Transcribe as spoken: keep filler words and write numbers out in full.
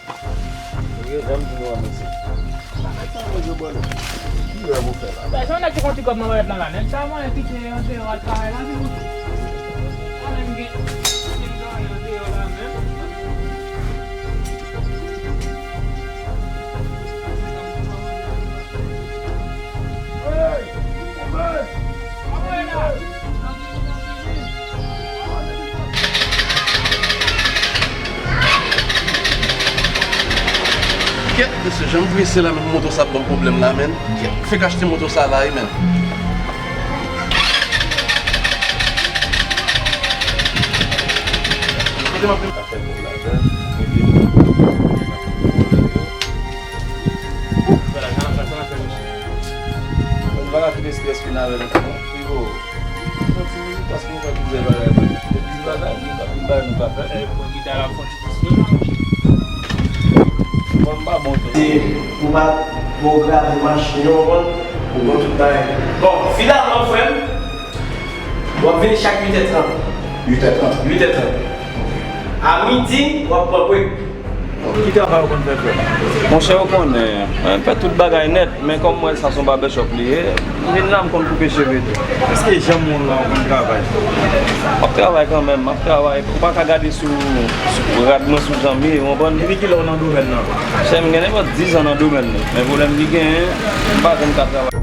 Ou gen janm di nou an, mesye. Sa nèg sa manje bòlè. Ki lè pou fè la? Sa yon nèg ki fè yon ti kòb nan wayèt la la. Nèg sa mwen kite andeyò al travay la, vin. Sa menm gen, gen gade andeyò la menm. Kèt, mesye, jan m prese la, men moto sa ap ban m pwoblèm la, menn. Kèt, fèk achte moto sa la, wi, menn. Kote m ap vin? Sa fè bon lajan, mete. Ouf, bèl lajan, sa, sa, sa, mesye. Mwen pa ka kite estrès vin avè nou, non. Pigo, fè ti mizik paske nou fè plizyè bagay, mwen. Fè plizyè bagay, nou ka vin bay, nou ka fè. Eh, mwen gita la, fò ti disyon. Mwen, m pa bon, tou. Se pou pa, pou grave machin yo, ou konprann? Ou konn tout bagay. Bon, finalman, frè m, w ap vini chak uit è trant. Uit è trant? Uit è trant. A midi, w ap pran brek. Ki travay ou konn fè, frè m? Monchè, ou konnen, mwen fè tout bagay nèt, men kòm m wè sa se yon barbershop li ye, m vin la, m konn koupe cheve tou. Èske jan moun la ou konn travay? M ap travay kanmenm, m ap travay. Ou pa ka gade sou, sou rad mwen, sou jan m ye, ou konprann? Depi kilè ou nan domèn nan? Chè, m gen nenpòt diz an nan domèn nan, men pwoblèm ki genyen, m pa janm ka travay.